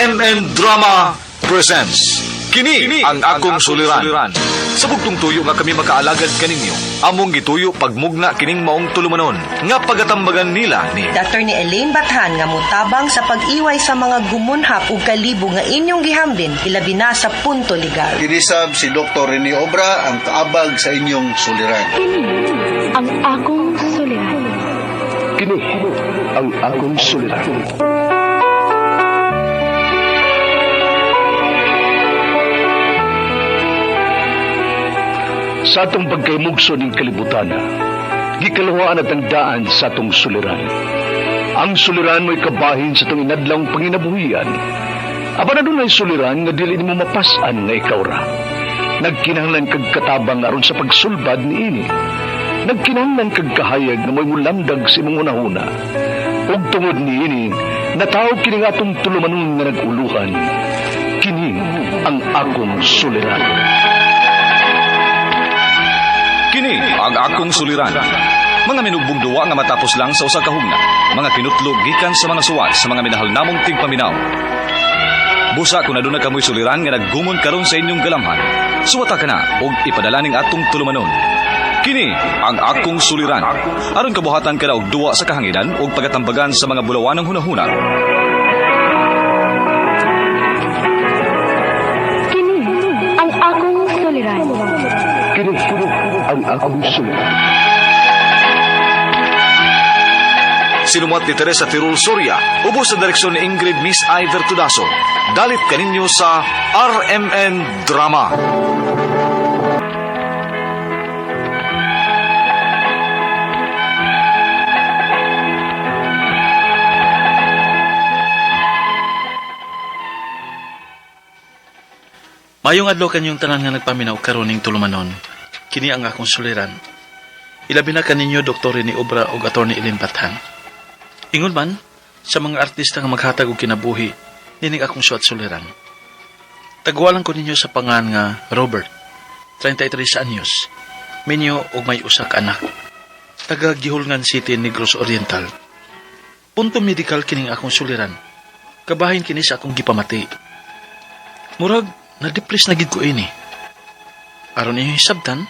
RMN Drama presents Kini ang akong suliran. Sa bugtong tuyo nga kami makaalagad kaninyo, among gituyo pagmugna kining maong tulumanon nga pagatambagan nila ni Dr. ni Elaine Bathan nga mutabang sa pag-iway sa mga gumunhap ug kalibo nga inyong gihambin ilabi na sa punto legal. Kinisab si Dr. Rene Obra ang kaabag sa inyong suliran. Kini ang akong suliran. Kini ang akong suliran. Sa atong pagkaymugso ning kalibutan, gikaluhaan at ang daan sa atong suliran. Ang suliran mo'y kabahin sa atong inadlawng panginabuhian. Apan adunay suliran nga dili nimo mapas-an nga ikaw ra. Nagkinahanglan kag katabang aron sa pagsulbad niini. Nagkinahanglan kag kahayag nga mo'y mulamdag sa imong hunahuna. Ug tungod niini, natawag kini nga atong tulumanon nga nag-uluhan. Kini ang akong suliran. Kini ang akong suliran. Mga minugbong duwa nga matapos lang sa usa ka hugna. Mga kinutlog gikan sa mga suwat sa mga minahal namong tigpaminaw. Busa kung aduna kamoy suliran nga naggumon karon sa inyong galamhan. Suwata ka na og ipadala ning atong tulumanon. Kini ang akong suliran. Aron kabuhatan ka na og duwa sa kahanginan ug pagatambagan sa mga bulawanang hunahuna. Kini ang akong suliran. Kini ang akong suliran. Sinumuat ni Teresa Tirul Soria, ubos sa direksyon ni Ingrid Miss Iver Tudaso. Dalit kaninyo sa RMN Drama. Mayong adlaw kanyong tanan nga nagpaminaw karon ning tulumanon. Kini ang akong suliran. Ilabi na kaninyo Dr. Rene Obra ug Attorney Ellen Bathan. Ingon man sa mga artista nga maghatag og kinabuhi, nining akong suwat suliran. Tagwalan ko ninyo sa pangan nga Robert, 33 anyos, minyo og may usa ka anak. Taga Gihulngan City, Negros Oriental. Punto medical kining akong suliran. Kabahin kini sa akong gipamati. Murag, na-depress na gid ko ini. Aron inyong hisabtan,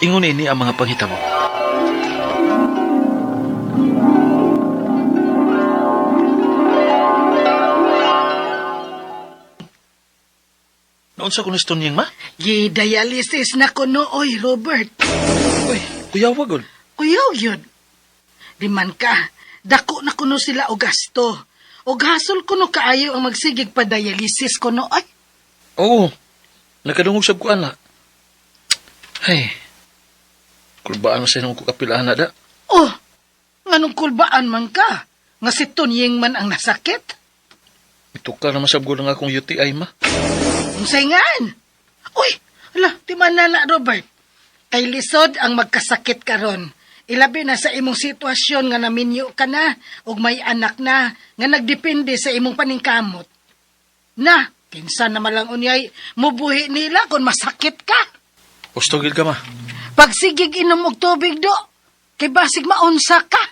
ingon ini ang mga panghitabo. Naunsa ko ni Stone ma? Gidialysis na ko nooy, Robert. Uy, kuya wagol. Kuyaw yun. Di man ka, dako na kuno sila og gasto. Og hasol kuno kaayo ang magsigig pa dialysis kuno ay. Oo, nakadungog sab ko ana. Ay, kulbaan sa inong ko kapilaan na da. Oh, nganong kulbaan man ka? Nga si Tunying man ang nasakit? Itukar naman sab ko lang akong UTI ma. Unsay ngan? Uy, ala, di man na na, Robert. Kay lisod ang magkasakit karon. Ilabi na sa imong sitwasyon nga naminyo ka na ug may anak na nga nagdepende sa imong paningkamot. Na, kinsa na malang unyay mubuhi nila kung masakit ka. Pustogil ka ma. Pagsigig inom og tubig do, kay basig maunsa ka.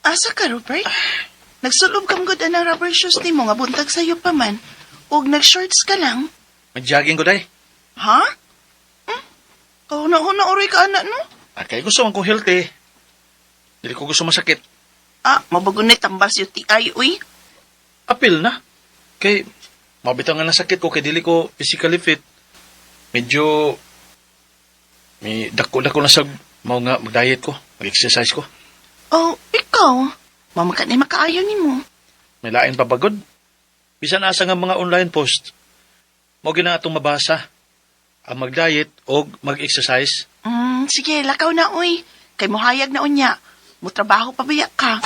Asa ka, Rupert? Nagsulob kang good ang rubber shoes nimo nga buntag sayo pa man. Ug nag-shorts ka lang. Mag-jogging ko day. Ha? Hmm? Kahuna-huna oray ka ana no? Ah, kay gusto man kong healthy. Dili ko gusto masakit. Ah, mabago na tambal sa UTI uy. Apil na. Kay mabitaw nga nasakit ko kay dili ko physically fit. Medyo may dako-dako na sa mao nga mag-diet ko, mag-exercise ko. Oh, ikaw. Mama ka na makaayo nimo. May lain pa bagod. Bisan asa nga mga online post. Mao gina atong mabasa ang mag-diet o mag-exercise. Sige, lakaw na uy. Kay muhayag na unya. Mutrabaho pa biya ka.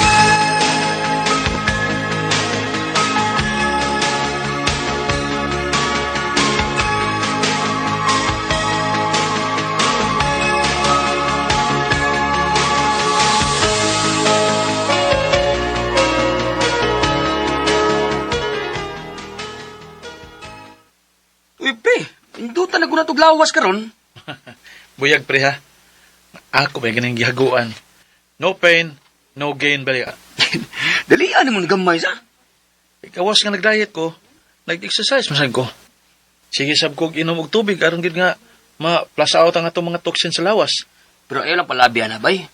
ko na tuglawas karon. Buyag pre ha. Ako ba ganing gihaguan. No pain, no gain bali. Dali ano mo gamay sa? Ikawas nga nag-diet ko, nag-exercise masan ko. Sige sab ko inom og tubig aron gid nga ma-flush out ang atong mga toxin sa lawas. Pero ayaw lang palabi na bay.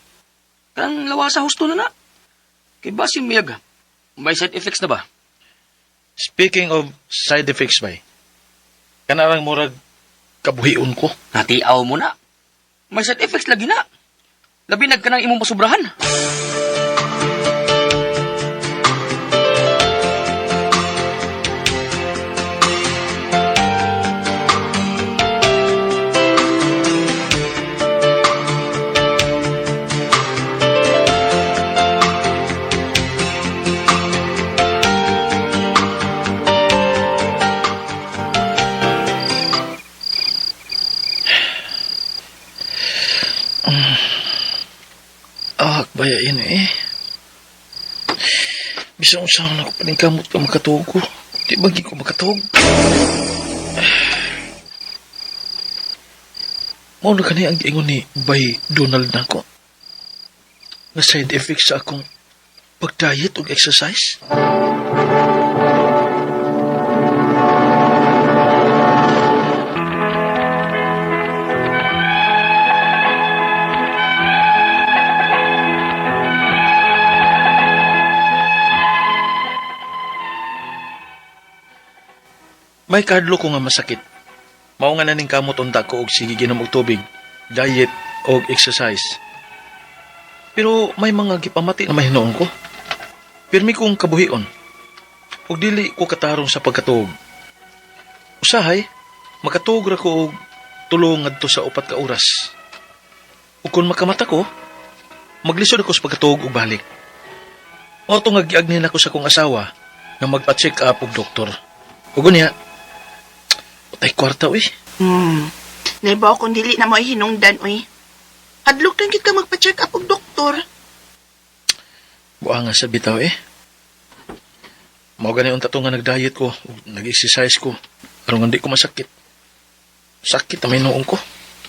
Kanang lawasa husto na na. Kay basin miyag. May side effects na ba? Speaking of side effects bay. Kanarang murag kabuhion ko. Natiaw mo na. May side effects lagi na. Labi nag kanang imong pasubrahan. Ah, baya yun eh. Bisan unsa na ko paningkamot ka makatuog ko. Di ba ko makatuog? Mao na kani ang giingon ni Bay Donald nako. Nga side effects sa akong pag-diet ug exercise. May kadlo ko nga masakit. Mao nga naning kamot unta ko og sige ginom og tubig, diet og exercise. Pero may mga gipamati na mahinoon ko. Pirmi kong kabuhion. Ug dili ko katarong sa pagkatuog. Usahay, makatuog ra ko og tulo ngadto sa 4 ka oras. Ug kun makamata ko, maglisod ako sa pagkatuog og balik. Mao to nga giagnin ako sa akong asawa nga magpa-check up og doktor. Ug unya, utay kwarta uy. Naibaw kung dili na mo ay hinungdan, uy. Hadlok lang gid ka magpa-check up og doktor. Buha nga sa bitaw eh. Mao gani unta to nga nag-diet ko, ug nag-exercise ko. Aron nga di ko masakit. Sakit na may noong ko.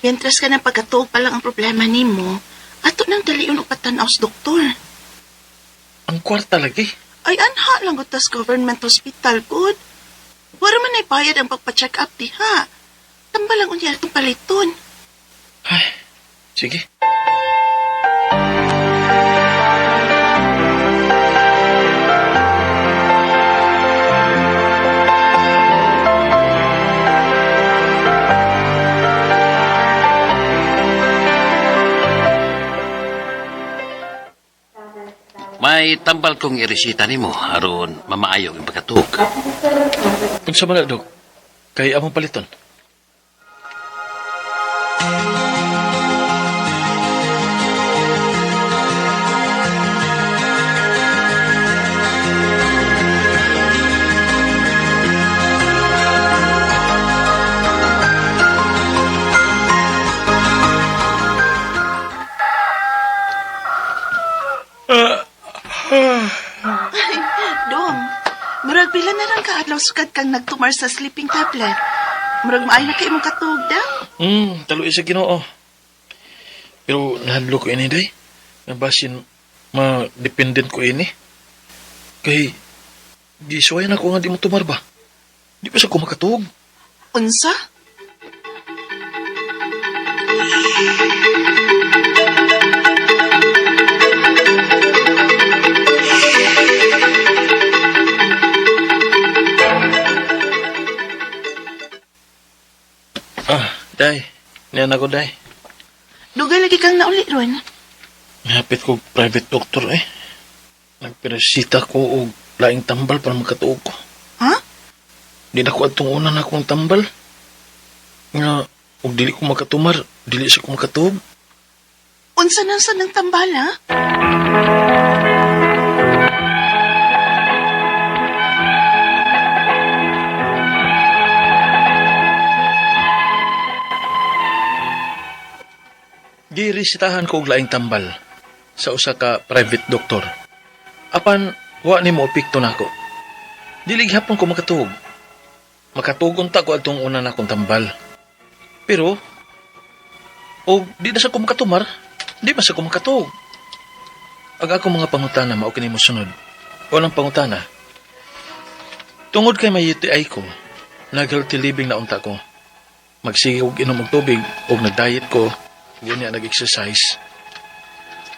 Mientras ka na pagkatuog pa lang ang problema nimo, ato nang dalion og patan-aw sa doktor. Ang kwarta lagi. Ay anha lang gud tas government hospital gud. Wala man ay bayad ang pagpa-check up diha. Tambal lang unya itong paliton. Ay, sige. May tambal kong iresita nimo aron mamaayo ang pagkatuog. Unsa man na, dok? Kay among paliton. Dong, murag pila na lang kaadlaw sukad kang nagtumar sa sleeping tablet. Murag maayo na kay imong katuog daw. Talo sa Ginoo. Pero nahadlo ko ini day. Nabasin ma-dependent ko ini. Kay gisuwayan ako nga di mo tumarba. Di pa sa ko makatuog. Unsa? Ah, day. Niyan ako, day. Dugay lagi kang nauli ron. Nahapit ko private doctor eh. Nagpiresita ko og laing tambal para makatuog ko. Ha? Di na ko atong una na akong tambal. Nga, og dili ko makatumar, dili sa ko makatuog. Unsa nang sa nang tambal ha? Giresitahan ko og laing tambal sa usa ka private doctor. Apan wa ni mo epekto nako. Dili gihapon ko makatuog. Makatuog unta ko atong una na akong tambal. Pero, o di na sa ko makatumar, di ba sa ko makatuog? Ang akong mga pangutana mao kini mosunod. Unang pangutana. Tungod kay may UTI ko, nag-healthy living na unta ko. Magsige og inom og tubig og nag-diet ko, unya nag-exercise.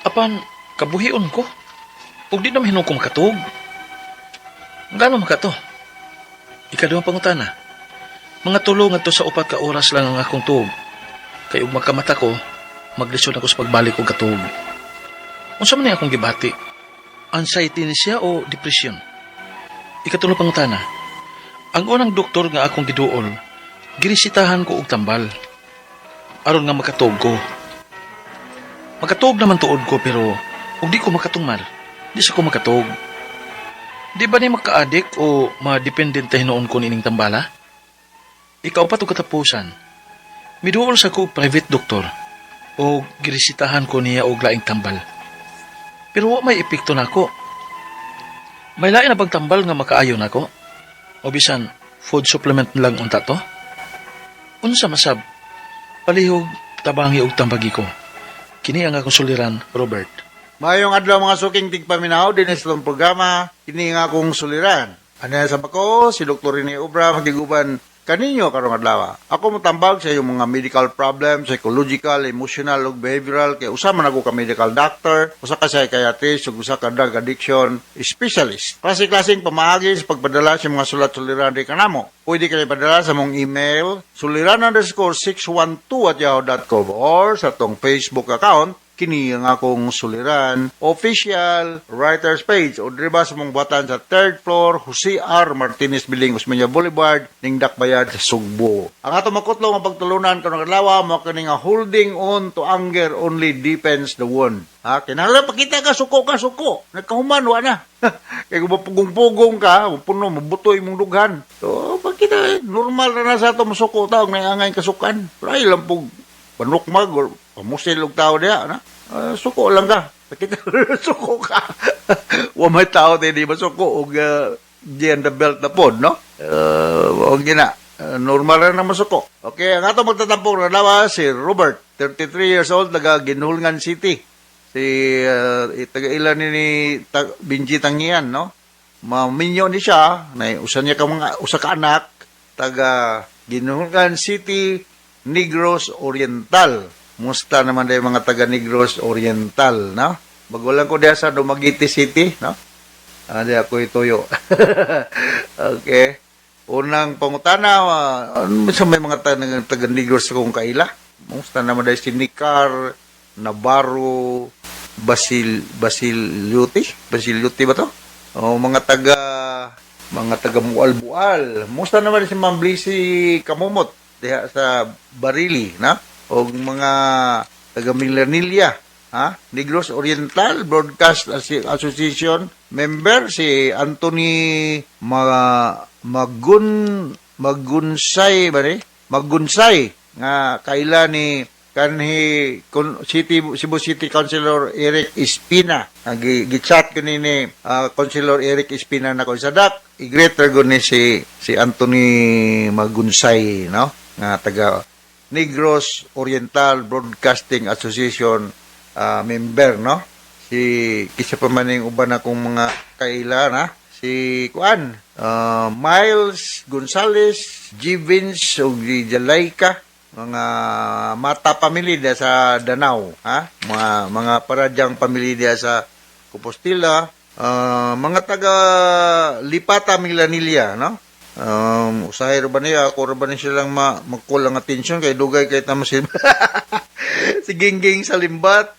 Apan kabuhion ko. Ug di na mahinuon ko makatuog. Ngano makato? Ikaduhang pangutana. Mga 3 ngadto sa 4 ka oras lang ang akong tuog. Kay ug makamata ko, maglisod ako sa pagbalik og katuog. Unsa man ni akong gibati? Anxiety ni siya o depression? Ikatulo pangutana. Ang unang doktor nga akong giduol, giresitahan ko og tambal. Aron nga makatuog ko. Makatuog naman tuod ko, pero ug di ko makatungmar, di sa ko makatuog. Di ba ni maka-addict o ma-dependent hinuon ko nining tambala? Ikaupat og katapusan. Miduol sa ko og private doktor o giresitahan ko niya og laing tambal. Pero wa may epekto nako. May lain na bang tambal nga makaayo nako? O bisan food supplement lang unta to? Unsa masab? Palihog tabangi og tambagi ko. Kini ang akong suliran, Robert. Maayong adlaw, mga suking tigpaminaw, dinhi sa atong programa, kini nga akong suliran. Ano sa bako, si Dr. Rene Obra, makiguban kaninyo karong adlaw. Ako motambag sa iyong mga medical problems, psychological, emotional ug behavioral, kay usa man ako ka medical doctor, usa ka psychiatrist ug usa ka drug addiction specialist. Klase-klaseng pamaagi sa pagpadala sa mga sulat suliran di kanamo. Pwede kayo padala sa mong email suliran_612@yahoo.com or sa atong Facebook account, kini ang akong suliran official writers page, o diri ba sa mong buhatan sa third floor, Jose R. Martinez Building, Osmeña Boulevard, ning Dakbayan sa Sugbo. Ang atong makutlo nga pagtulunan karong adlaw mao kini nga "Holding on to anger only deepens the wound." Ha, kinahanglan pakita ka suko ka suko. Nagkahuman wa na. Kay kung mapugong-pugong ka, puno mabuto imong dughan. So pakita eh, normal ra na sa ato musuko ta og naangay kasukan. Pero ay lang pug panukmag or pamusil og tao diha na. Ah, suko lang ka. Pakita suko ka. Wa may tao di masuko og diyan the belt na pod, no? Og gina. Normal ra na masuko. Okay, ang ato magtatampong na lawa si Robert, 33 years old, taga Guinulngan City. Si taga ilan ni Benji Tangian, no? Maminyo ni siya, na usa niya ka mga usa ka anak, taga Guinulngan City, Negros Oriental. Musta naman dahil mga taga Negros Oriental, no? Bago lang ko diya sa Dumaguete City, no? Ah, di ako ituyo. Okay. Unang pangutana, ano sa may mga taga Negros kung kaila? Musta naman dahil si Nicar Navarro Basiliuti? Basiliuti ba to? O mga taga Mual-Bual. Musta naman si Ma'am Blissy Kamumot diha sa Barili, na? O mga taga Milanilla, ha? Negros Oriental Broadcast Association member si Anthony Ma Magun Magunsay ba ni? Magunsay nga kaila ni kanhi City Cebu City Councilor Eric Espina. Ang gi-chat ko ni Councilor Eric Espina na ko sa dak i-greet ra gud ni si si Anthony Magunsay, no, nga taga Negros Oriental Broadcasting Association member, no? Si kisa pa man ning uban akong mga kaila na si kuan Miles Gonzales Givens ug si Jalaika, mga Mata family diya sa Danao, ha, mga Paradyang family diya sa Compostela, mga taga Lipata Milanilla, no? Usahay ra ba niya, ako ra ba ni silang magkulang atensyon kay dugay kay tamo si si Gingging Salimbat,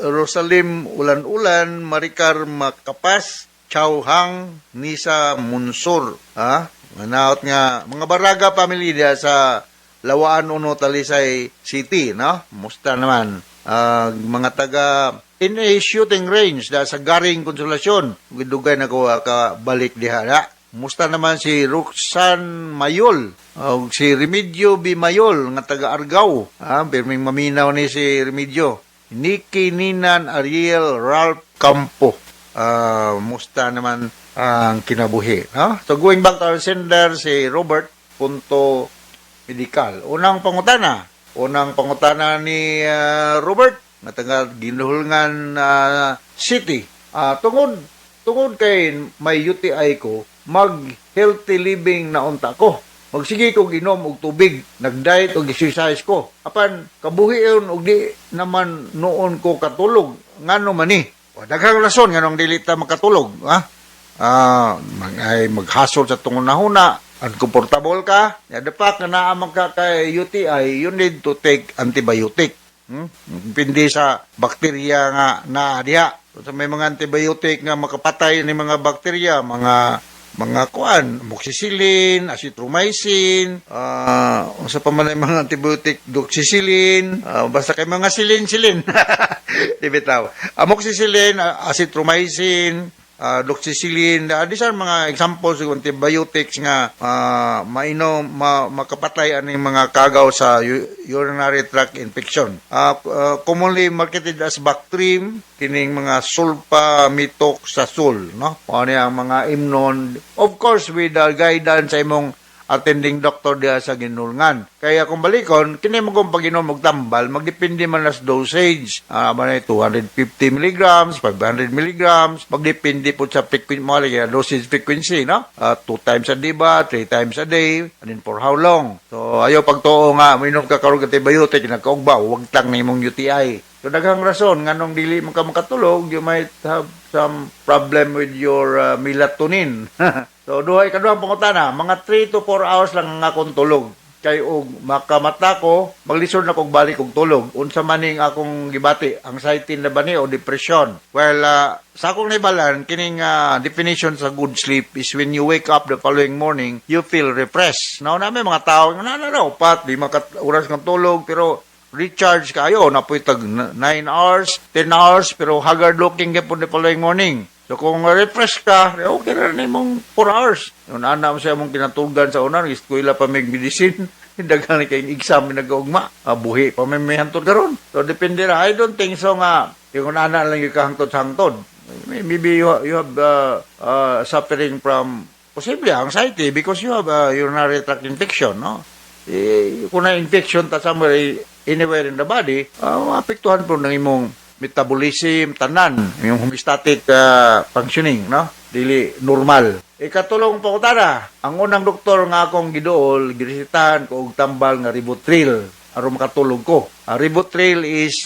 Rosalim Ulan-Ulan, Maricar Makapas, Chow Hang, Nisa Munsur, ha? Manaot nga mga Baraga family diya sa Lawaan Uno, Talisay City, no? Musta naman? Ah, mga taga NA shooting range da sa Garing Consolacion. Dugay na ko ka balik diha na. Musta naman si Roxanne Mayol o si Remigio B. Mayol nga taga Argao. Ah, pirming maminaw ni si Remigio. Nikki Ninan Ariel Ralph Campo. Ah, musta naman ang kinabuhi, no? So going back to our sender, si Robert punto medikal. Unang pangutana ni Robert nga taga Guindulngan City. Tungod kay may UTI ko, mag healthy living na unta ko. Magsige kog inom og tubig, nag-diet og exercise ko. Apan kabuhion og di naman noon ko katulog. Ngano man ni? O, daghang rason nganong dili ta makatulog, ha? Ay maghasol sa tungod na huna, uncomfortable ka, ya dapat nga naa man ka kay UTI, you need to take antibiotic. Depende sa bakterya nga naa diha. So, may mga antibiotic nga makapatay ni mga bakterya, mga kuan, amoxicillin, azithromycin, unsa pa man ang mga antibiotic, doxycycline, basta kay mga silin-silin. Di bitaw. Amoxicillin, azithromycin, doxycycline, these are mga examples of antibiotics nga mainom makapatay aning mga kagaw sa urinary tract infection. Commonly marketed as Bactrim, kining mga sulfamethoxazole, no? Mao ni ang mga imnon. Of course, with the guidance sa imong attending doctor diha sa Guindulngan. Kaya kung balikon, kini mo kung pag-inom og tambal, magdepende man nas dosage. Man ay 250 milligrams, 500 milligrams, magdepende po sa frequency mo lagi dosage frequency, no? Two times a day ba, three times a day, and then for how long? So ayaw pagtuo nga minom ka karon antibiotic, nagkaugba, wag tang nimong UTI. So daghang rason nganong dili man ka makatulog, you might have some problem with your melatonin. So duhay kaduhang pangutana, mga 3 to 4 hours lang ang akong tulog. Kay og makamata ko, maglisod na kog balik og tulog. Unsa man ning akong gibati, anxiety na ba ni o depression? Well, sa akong nahibalan, kining definition sa good sleep is when you wake up the following morning, you feel refreshed. Now, na may mga tao, na na na, upat, di maka oras ng tulog, pero recharge kayo, napoy tag 9 hours, 10 hours, pero haggard looking ka po the following morning. So kung refresh ka, eh, okay na rin imong 4 hours. Yung ana mo siya mong kinatugan sa una, eskwela pa may medicine, daghan kay exam nagaugma, buhi pa may hantod karon. So depende ra. I don't think so nga yung ana lang yung kahangtod-hangtod. Maybe you have suffering from possibly anxiety because you have a urinary tract infection, no? Eh, kung na infection ta somewhere, anywhere in the body, maapektuhan po ng imong metabolism, tanan, yung homeostatic functioning, no? Dili normal. Ikatulong pangutana, ang unang doktor nga akong giduol, giresetahan ko og tambal nga Rivotril aron makatulog ko. Rivotril is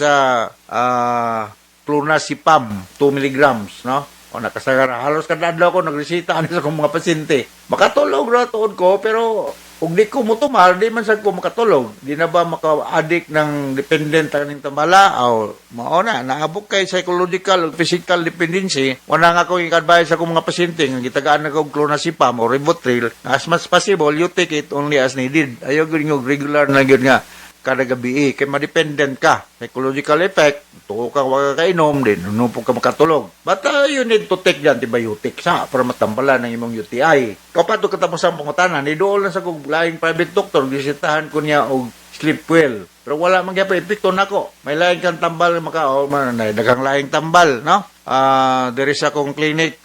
clonazepam, 2 milligrams, no? O nakasagara, halos kada adlaw ko nagreseta ani sa akong mga pasyente. Makatulog ra tuod ko, pero ug di ko motumar, di man sad ko makatulog. Di na ba maka-addict ng dependent ang tambala? O, mao na, naabot kay psychological o physical dependency. Wala nga ko i-advise sa akong mga pasyente nga gitagaan na ko og clonazepam o Rivotril. As much possible, you take it only as needed. Ayaw gyud yung regular na gyud nga kada gabi eh. Kay ma-dependent ka. Psychological effect, tuo ka wa ka kainom, din no po ka makatulog. But you need to take the antibiotics ha, para matambalan ang imong UTI. Kapato katapos ang pangutana, niduol na sa kog laing private doctor, gisitahan ko niya og sleep well. Pero wala man gyapon epekto nako. May laing kang tambal maka oh, man, daghang laing tambal, no? Diri sa akong clinic,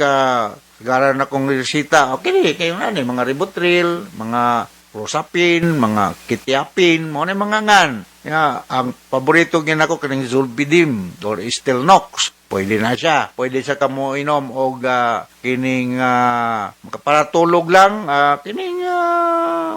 garan akong resita. Okay, kayo na ni mga Rivotril, mga Clozapine, mga Quetiapine, mo na mga ngan. Ya, ang paborito gyud nako kaning Zolpidem or Stilnox. Pwede na siya. Pwede siya kamo inom og kining makaparatulog lang, kining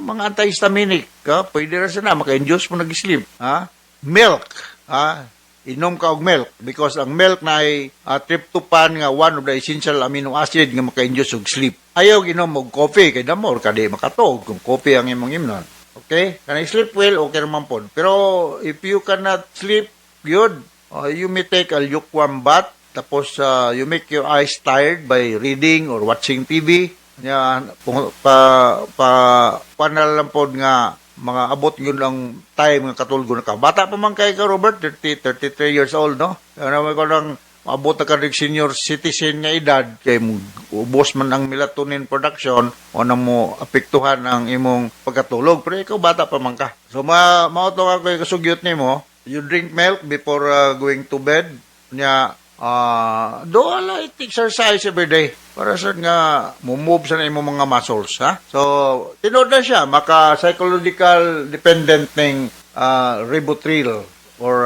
mga antihistaminic, ka pwede ra siya na maka-induce mo nag-sleep, ha? Milk, ha? Inom ka og milk because ang milk na ay tryptophan nga one of the essential amino acid nga maka-induce og sleep. Ayaw inom og coffee kay damor ka di makatuog kung coffee ang imong imnon. Okay? Kanang sleep well, okay naman pod. Pero if you cannot sleep good, you may take a lukewarm bath, tapos you make your eyes tired by reading or watching TV. Nya pa pa panal lang pod nga mga abot yun ang time nga katulgo na ka. Bata pa man kay ka, Robert, 30, 33 years old, no? Ano may ko lang maabot na ka rin senior citizen nga edad kay ubos man ang melatonin production o na mo apektuhan ang imong pagkatulog, pero ikaw bata pa man ka, so mao to ka kay kasugyot nimo, you drink milk before going to bed nya. Do a light exercise every day para sa nga mo-move sa imong mga muscles, ha? So, tinuod na siya maka psychological dependent ning Rivotril or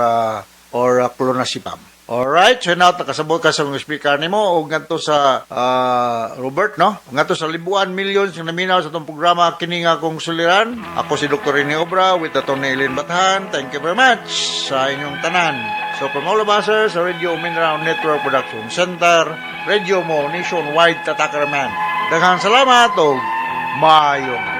clonazepam. Alright, so now nakasabot ka sa mga speaker nimo og ngadto sa Robert, no? Ug ngadto sa libuan millions nga naminaw sa atong programa kini nga akong suliran. Ako si Dr. Rene Obra with Atty. Eileen Bathan. Thank you very much sa inyong tanan. So from all of us here sa Radio Mindanao Network Production Center, Radio Mo Nationwide Tatakaraman. Daghang salamat og maayong